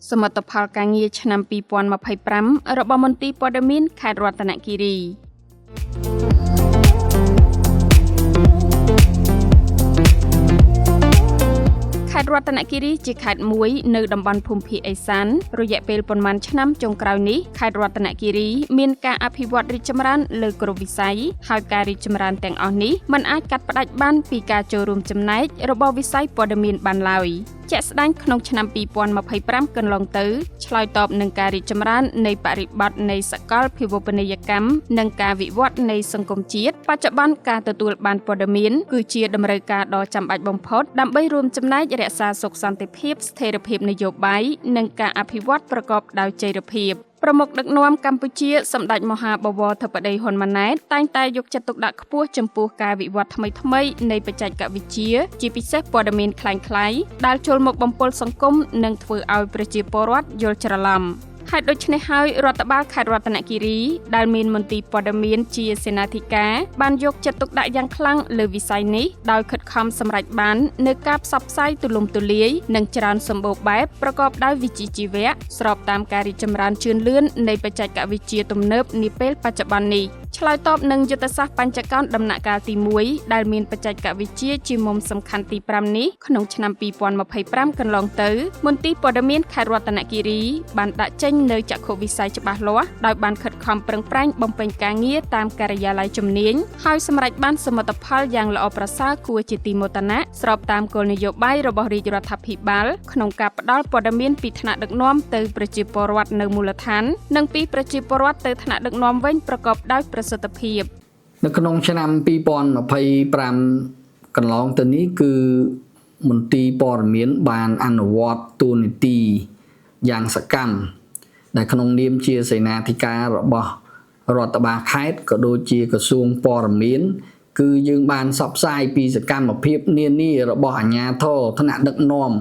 សមិទ្ធផលការងារឆ្នាំ2025របស់មន្ទីរព័ត៌មានខេត្តរតនគិរីខេត្តរតនគិរីជាខេត្តមួយនៅតំបន់ភូមិភាគឦសានរយៈពេលប៉ុន្មានឆ្នាំចុងក្រោយនេះខេត្តរតនគិរីមានការអភិវឌ្ឍរីកចម្រើនលើគ្រប់វិស័យហើយការរីកចម្រើនទាំងអស់នេះមិនអាចកាត់ផ្តាច់បានពីការចូលរួមចំណែករបស់វិស័យព័ត៌មានបានឡើយជាក់ស្ដែងក្នុងឆ្នាំ2025កន្លងទៅឆ្លើយតបនឹងការរីកចម្រើននៃបរិបទនៃសកលភាវូបនីយកម្មនិងការវិវត្តនៃសង្គមជាតិបច្ចុប្បន្នការទទួលបានព័ត៌មានគឺជាតម្រូវការដ៏ចាំបាច់បំផុតដើម្បីរួមចំណែករក្សាសុខសន្តិភាពស្ថិរភាពនយោបាយនិងការអភិវឌ្ឍប្រកបដោយចីរភាពប្រមុខដឹកនាំកម្ពុជាសម្ដេចមហាបវរធិបតីហ៊ុនម៉ាណែតតែងតែយកចិត្តទុកដាក់ខ្ពស់ចំពោះការវិវត្តថ្មីៗនៃបច្ចេកវិទ្យាជាពិសេសព័ត៌មានក្លែងក្លាយដែលចូលមកបំពុលសង្គមនិងធ្វើឲ្យប្រជាពលរដ្ឋយល់ច្រឡំហេតុដូច្នេះហើយរដ្ឋបាលខេត្តរតនគិរីដែលមានមន្ទីរព័ត៌មានជាសេនាធិការបានយកចិត្តទុកដាក់យ៉ាងខ្លាំងលើវិស័យនេះដោយខិតខំសម្រេចបាននូវការផ្សព្វផ្សាយទូលំទូលាយនិងច្រើនសម្បូរបែបប្រកបដោយវិជ្ជាជីវៈស្របតាមការរីកចម្រើនជឿនលឿននៃបច្ចេកវិទ្យាទំនើបនាពេលបច្ចុប្បន្ននេះឆ្លើយតបនឹងយុទ្ធសាស្ត្របញ្ចកោណដំណាក់កាលទី1ដែលមានបច្ចេកវិទ្យាជាមុំសំខាន់ទី5នេះក្នុងឆ្នាំ2025កន្លងទៅមន្ទីរព័ត៌មានខេត្តរតនគិរីបានដាក់ចេញនៅចក្ខុវិស័យច្បាស់លាស់ដោយបានខិតខំប្រឹងប្រែងបំពេញការងារតាមការិយាល័យជំនាញហើយសម្រេចបានសមិទ្ធផលយ៉ាងល្អប្រសើរគួរជាទីមោទនៈស្របតាមគោលនយោបាយរបស់រាជរដ្ឋាភិបាលក្នុងការផ្ដល់ព័ត៌មានពីថ្នាក់ដឹកនាំទៅប្រជាពលរដ្ឋនៅមូលដ្ឋាននិងពីប្រជាពលរដ្ឋទៅថ្នាក់ដឹកនាំវិញប្រកបដោយប្រសិទ្ធភាពនៅក្នុងឆ្នាំ2025កន្លងទៅនេះគឺមន្ទីរព័ត៌មានបានអនុវត្តតួនាទីយ៉ាងសកម្មដែលក្នុងនាមជាសេនាធិការរបស់រដ្ឋបាលខេត្តក៏ដូចជាក្រសួងព័ត៌មានគឺយើងបានផ្សព្វផ្សាយពីសកម្មភាពនានារបស់អាជ្ញាធរថ្នាក់ដឹកនាំ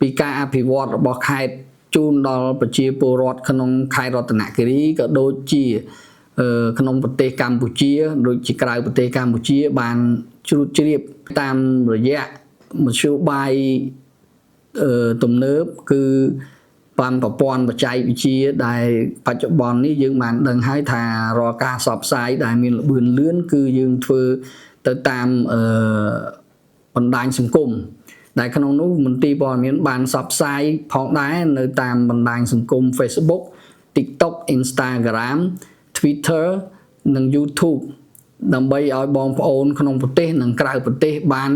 ពីការអភិវឌ្ឍរបស់ខេត្តជូនដល់ប្រជាពលរដ្ឋក្នុងខេត្តរតនគិរីក៏ដូចជាក្នុងប្រទេសកម្ពុជាដូចជាក្រៅប្រទេសកម្ពុជាបានជ្រួតជ្រាបតាមរយៈមធ្យោបាយទំនើបគឺបានប្រព័ន្ធបច្ចេកវិទ្យាដែលបច្ចុប្បន្ននេះយើងបានដឹងហើយថារាល់ការផ្សព្វផ្សាយដែលមានល្បឿនលឿនគឺយើងធ្វើទៅតាមបណ្ដាញសង្គមដែលក្នុងនោះមន្ទីរព័ត៌មានបានផ្សព្វផ្សាយផងដែរនៅតាមបណ្ដាញសង្គម Facebook TikTok Instagram Twitter និង YouTube ដើម្បីឲ្យបងប្អូនក្នុងប្រទេសនិងក្រៅប្រទេសបាន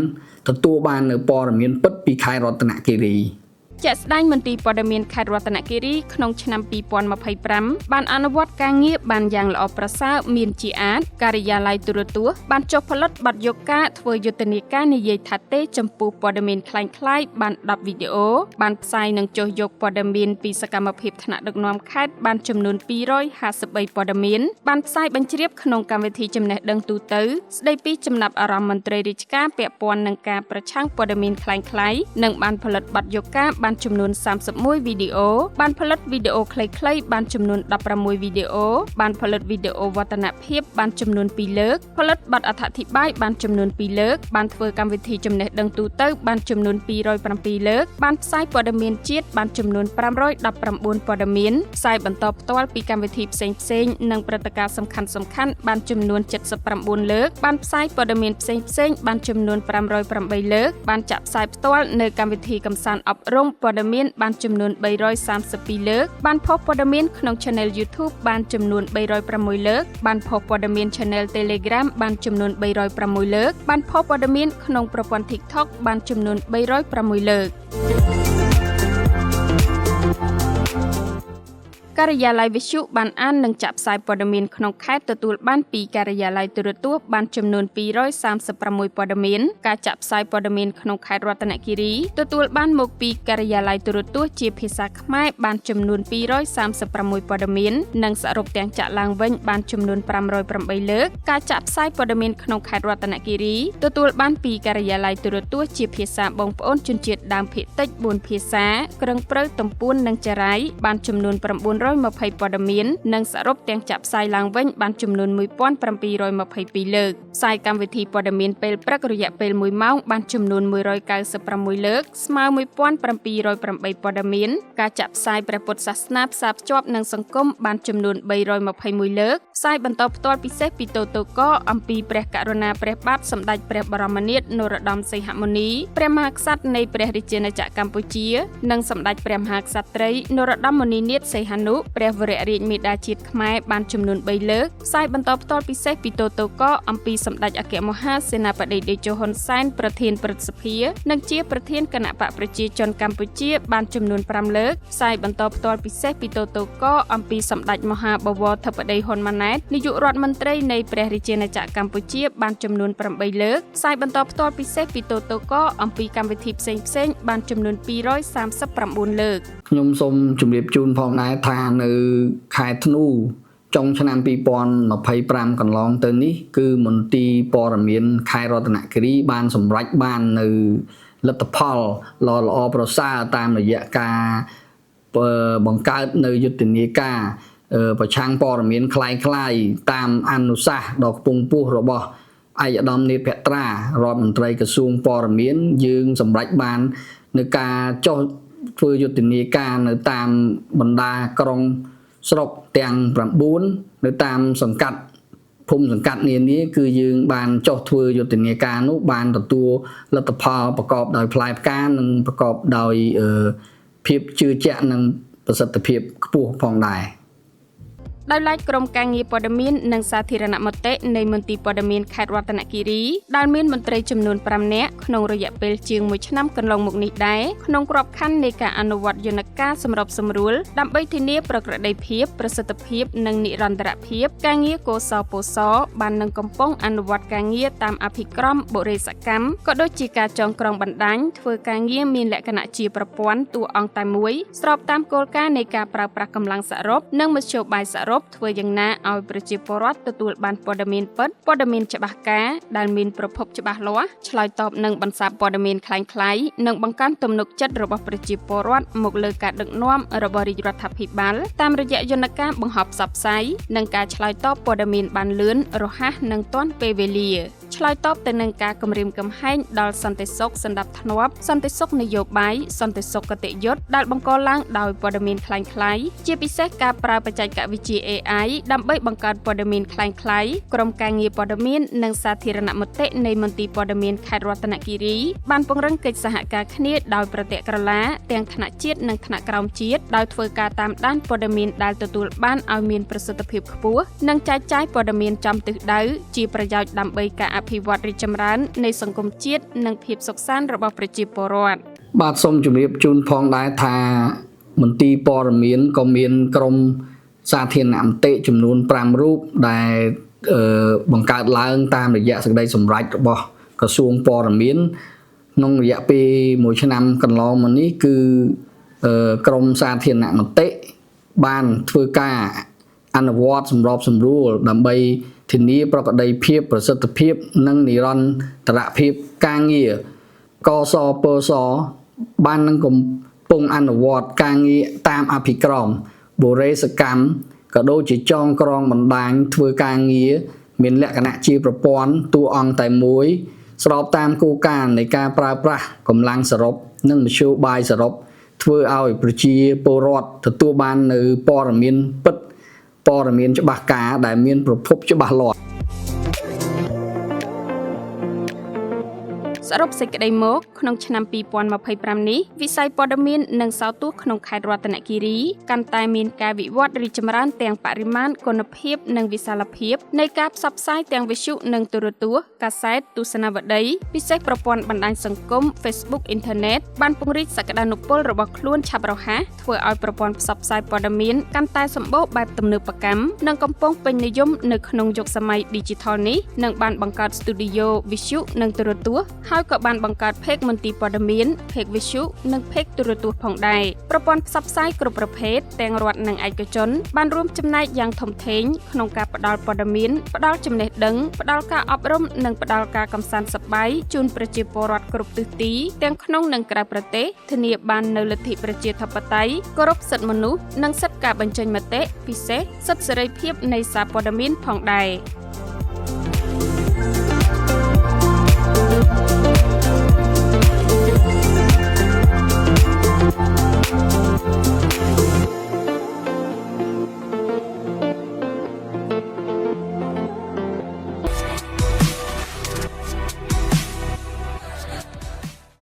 ទទួលបាននូវព័ត៌មានពិតពីខេត្តរតនគិរី ជាក់ស្ដែងមន្ទីរព័ត៌មានខេត្តរតនគិរីក្នុងឆ្នាំ2025បានអនុវត្តការងារបានយ៉ាងល្អប្រសើរមានជាអាទិការិយាល័យទូរទស្សន៍បានចុះផលិតបទយកការធ្វើយុទ្ធនាការនិយាយថាទេចំពោះព័ត៌មានក្លែងក្លាយបាន10វីដេអូបានផ្សាយនិងចុះយកព័ត៌មានពីសកម្មភាពថ្នាក់ដឹកនាំខេត្តបានចំនួន253ព័ត៌មានបានផ្សាយបញ្ជ្រាបក្នុងកម្មវិធីចំណេះដឹងទូទៅស្ដីពីចំណាប់អារម្មណ៍មន្ត្រីរាជការពាក់ព័ន្ធនឹងការប្រឆាំងព័ត៌មានក្លែងក្លាយនិងបានផលិតបទយកការបានចំនួន31វីដេអូបានផលិតវីដេអូខ្លីៗបានចំនួន16វីដេអូបានផលិតវីដេអូវឌ្ឍនភាពបានចំនួន2លើកផលិតបទអត្ថាធិប្បាយបានចំនួន2លើកបានធ្វើកម្មវិធីចំណេះដឹងទូទៅបានចំនួន207លើកបានផ្សាយព័ត៌មានជាតិបានចំនួន519ព័ត៌មានផ្សាយបន្តផ្ទាល់ពីកម្មវិធីផ្សេងៗនិងព្រឹត្តិការណ៍សំខាន់ៗបានចំនួន79លើកបានផ្សាយព័ត៌មានផ្សេងៗបានចំនួន508លើកបានចាក់ផ្សាយផ្ទាល់នៅកម្មវិធីកម្សាន្តអប់រំព័ត៌មានបានចំនួន332លើកបានផុសព័ត៌មានក្នុង Channel YouTube បានចំនួន306លើកបានផុសព័ត៌មាន Channel Telegram បានចំនួន306លើកបានផុសព័ត៌មានក្នុងប្រព័ន្ធ TikTok បានចំនួន306លើកការិយាល័យវិទ្យុបានអាននិងចាក់ផ្សាយព័ត៌មានក្នុងខេត្តទទួលបានពីការិយាល័យទូរទស្សន៍បានចំនួន236ព័ត៌មានការចាក់ផ្សាយព័ត៌មានក្នុងខេត្តរតនគិរីទទួលបានមកពីការិយាល័យទូរទស្សន៍ជាភាសាខ្មែរបានចំនួន236ព័ត៌មាននិងសរុបទាំងចាក់ឡើងវិញបានចំនួន508លើកការចាក់ផ្សាយព័ត៌មានក្នុងខេត្តរតនគិរីទទួលបានពីការិយាល័យទូរទស្សន៍ជាភាសាបងប្អូនជនជាតិដើមភាគតិច4ភាសាក្រឹងព្រៅទំពួននិងចារ៉ៃបានចំនួន 420ព័ត៌មាននិងសរុបទាំងចាក់ផ្សាយឡើងវិញបានចំនួន1722លើកផ្សាយកម្មវិធីព័ត៌មានពេលព្រឹករយៈពេល1ម៉ោងបានចំនួន196លើកស្មើ1708ព័ត៌មានការចាក់ផ្សាយព្រះពុទ្ធសាសនាផ្សារភ្ជាប់នឹងសង្គមបានចំនួន321លើកផ្សាយបន្តផ្ទាល់ពិសេសពីតូតកអំពីព្រះករុណាព្រះបាទសម្ដេចព្រះបរមនាថនរោត្តមសីហមុនីព្រះមហាក្សត្រនៃព្រះរាជាណាចក្រកម្ពុជានិងសម្ដេចព្រះមហាក្សត្រីនរោត្តមមុនីនាថសីហនុព្រះវររាជមាតាជាតិខ្មែរបានចំនួន3លើកផ្សាយបន្តផ្ទាល់ពិសេសពីតូតកអំពីសម្ដេចអគ្គមហាសេនាបតីតេជោហ៊ុនសែនប្រធានព្រឹទ្ធសភានិងជាប្រធានគណៈបកប្រជាជនកម្ពុជាបានចំនួន5លើកផ្សាយបន្តផ្ទាល់ពិសេសពីតូតកអំពីសម្ដេចមហាបវរធិបតីហ៊ុនម៉ាណែតនាយករដ្ឋមន្ត្រីនៃព្រះរាជាណាចក្រកម្ពុជាបានចំនួន8លើកផ្សាយបន្តផ្ទាល់ពិសេសពីតូតកអំពីកម្មវិធីផ្សេងៗបានចំនួន239លើកខ្ញុំសូមជម្រាបជូនផងដែរថានៅខែធ្នូចុងឆ្នាំ2025កន្លងទៅនេះគឺមន្ទីរព័ត៌មានខេត្តរតនគិរីបានសម្រេចបាននៅលទ្ធផលល្អប្រសើរតាមរយៈការបង្កើតនៅយុទ្ធនាការប្រឆាំងព័ត៌មានคล้ายៗតាមអនុសាសន៍ដ៏ខ្ពង់ខ្ពស់របស់ឯកឧត្តមនេតភត្រារដ្ឋមន្ត្រីក្រសួងព័ត៌មានយើងសម្រេចបាននៅការចុះធ្វើយុទ្ធនាការនៅតាមបណ្ដាក្រុងស្រុកទាំង9នៅតាមសង្កាត់ភូមិសង្កាត់នានាគឺយើងបានចុះធ្វើយុទ្ធនាការនោះបានទទួលលទ្ធផលប្រកបដោយផ្លែផ្កានិងប្រកបដោយភាពជឿជាក់និងប្រសិទ្ធភាពខ្ពស់ផងដែរដោយឡែកក្រុមការងារព័ត៌មាននិងសាធារណមតិនៃមន្ទីរព័ត៌មានខេត្តរតនគិរីដែលមានមន្ត្រីចំនួន5នាក់ក្នុងរយៈពេលជាង1ឆ្នាំកន្លងមកនេះដែរក្នុងក្របខ័ណ្ឌនៃការអនុវត្តយន្តការសម្របសម្រួលដើម្បីធានាប្រក្រតីភាពប្រសិទ្ធភាពនិងនិរន្តរភាពការងារកសពសបាននឹងកំពុងអនុវត្តការងារតាមអភិក្រមបុរេសកម្មក៏ដូចជាការចងក្រងបណ្ដាញធ្វើការងារមានលក្ខណៈជាប្រព័ន្ធតួអង្គតែមួយស្របតាមគោលការណ៍នៃការប្រើប្រាស់កម្លាំងសរុបនិងមធ្យោបាយសរុបធ្វើយ៉ាងណាឲ្យប្រជាពលរដ្ឋទទួលបានព័ត៌មានពិតព័ត៌មានច្បាស់ការដែលមានប្រភពច្បាស់លាស់ឆ្លើយតបនឹងបន្សាបព័ត៌មានคล้ายៗនិងបង្កើនទំនុកចិត្តរបស់ប្រជាពលរដ្ឋមកលើការដឹកនាំរបស់រាជរដ្ឋាភិបាលតាមរយៈយន្តការបង្ហោះផ្សព្វផ្សាយនិងការឆ្លើយតបព័ត៌មានបានលឿនរហ័សនិងទាន់ពេលវេលាឆ្លើយតបទៅនឹងការគំរាមកំហែងដល់សន្តិសុខសណ្ដាប់ធ្នាប់សន្តិសុខនយោបាយសន្តិសុខគតិយុត្តដែលបង្កឡើងដោយព័ត៌មានคล้ายៗជាពិសេសការប្រើបច្ចេកវិទ្យា AI ដើម្បីបង្កើតព័ត៌មានคล้ายៗក្រុមការងារព័ត៌មាននិងសាធារណមតិនៃមន្ទីរព័ត៌មានខេត្តរតនគិរីបានពង្រឹងកិច្ចសហការគ្នាដោយប្រតិក្រឡាទាំងថ្នាក់ជាតិនិងថ្នាក់ក្រោមជាតិដោយធ្វើការតាមដានព័ត៌មានដែលទទួលបានឲ្យមានប្រសិទ្ធភាពខ្ពស់និងចែកចាយព័ត៌មានចំទិសដៅជាប្រយោជន៍ដើម្បីការអភិវឌ្ឍរីកចម្រើននៃសង្គមជាតិនិងភាពសុខសាន្តរបស់ប្រជាពលរដ្ឋបាទសូមជម្រាបជូនផងដែរថាមន្ទីរព័ត៌មានក៏មានក្រុមសាធារណមតិចំនួន5រូបដែលបង្កើតឡើងតាមរយៈសេចក្តីសម្រេចរបស់ក្រសួងព័ត៌មានក្នុងរយៈពេល1ឆ្នាំកន្លងមកនេះគឺក្រុមសាធារណមតិបានធ្វើការអនុវត្តសម្របសម្រួលដើម្បីធានាប្រក្រតីភាពប្រសិទ្ធភាពនិងនិរន្តរភាពការងារកសពសបាននឹងកំពុងអនុវត្តការងារតាមអភិក្រមបុរេសកម្មក៏ដូចជាចងក្រងបណ្ដាញធ្វើការងារមានលក្ខណៈជាប្រព័ន្ធតួអង្គតែមួយស្របតាមគោលការណ៍នៃការប្រើប្រាស់កម្លាំងសរុបនិងមធ្យោបាយសរុបធ្វើឲ្យប្រជាពលរដ្ឋទទួលបាននៅព័ត៌មានពិតព័ត៌មានច្បាស់ការដែលមានប្រភពច្បាស់លាស់ សរុបសេចក្តីមកក្នុងឆ្នាំ2025នេះវិស័យព័ត៌មាននិងសោតទស្សន៍ក្នុងខេត្តរតនគិរីកាន់តែមានការវិវត្តរីកចម្រើនទាំងបរិមាណគុណភាពនិងវិសាលភាពនៃការផ្សព្វផ្សាយទាំងវិទ្យុនិងទូរទស្សន៍កាសែតទស្សនាវដ្តីពិសេសប្រព័ន្ធបណ្ដាញសង្គម Facebook អ៊ីនធឺណិតបានពង្រីកសក្តានុពលរបស់ខ្លួនឆាប់រហ័សធ្វើឲ្យប្រព័ន្ធផ្សព្វផ្សាយព័ត៌មានកាន់តែសម្បូរបែបទំនើបកម្មនិងកំពុងពេញនិយមនៅក្នុងយុគសម័យ Digital នេះនិងបានបង្កើតស្ទូឌីយោវិទ្យុនិងទូរទស្សន៍ហើយ ហើយក៏បានបង្កើត page មន្ទីរព័ត៌មាន page វិទ្យុនិង page ទូរទស្សន៍ផងដែរ។ប្រព័ន្ធផ្សព្វផ្សាយគ្រប់ប្រភេទទាំងរដ្ឋនិងឯកជនបានរួមចំណែកយ៉ាងធំធេងក្នុងការផ្ដល់ព័ត៌មានផ្ដល់ចំណេះដឹងផ្ដល់ការអប់រំនិងផ្ដល់ការកម្សាន្តសប្បាយជូនប្រជាពលរដ្ឋគ្រប់ទិសទីទាំងក្នុងនិងក្រៅប្រទេសធានាបាននូវលទ្ធិប្រជាធិបតេយ្យគោរពសិទ្ធិមនុស្សនិងសិទ្ធិការបញ្ចេញមតិពិសេសសិទ្ធិសេរីភាពនៃសារព័ត៌មានផងដែរ។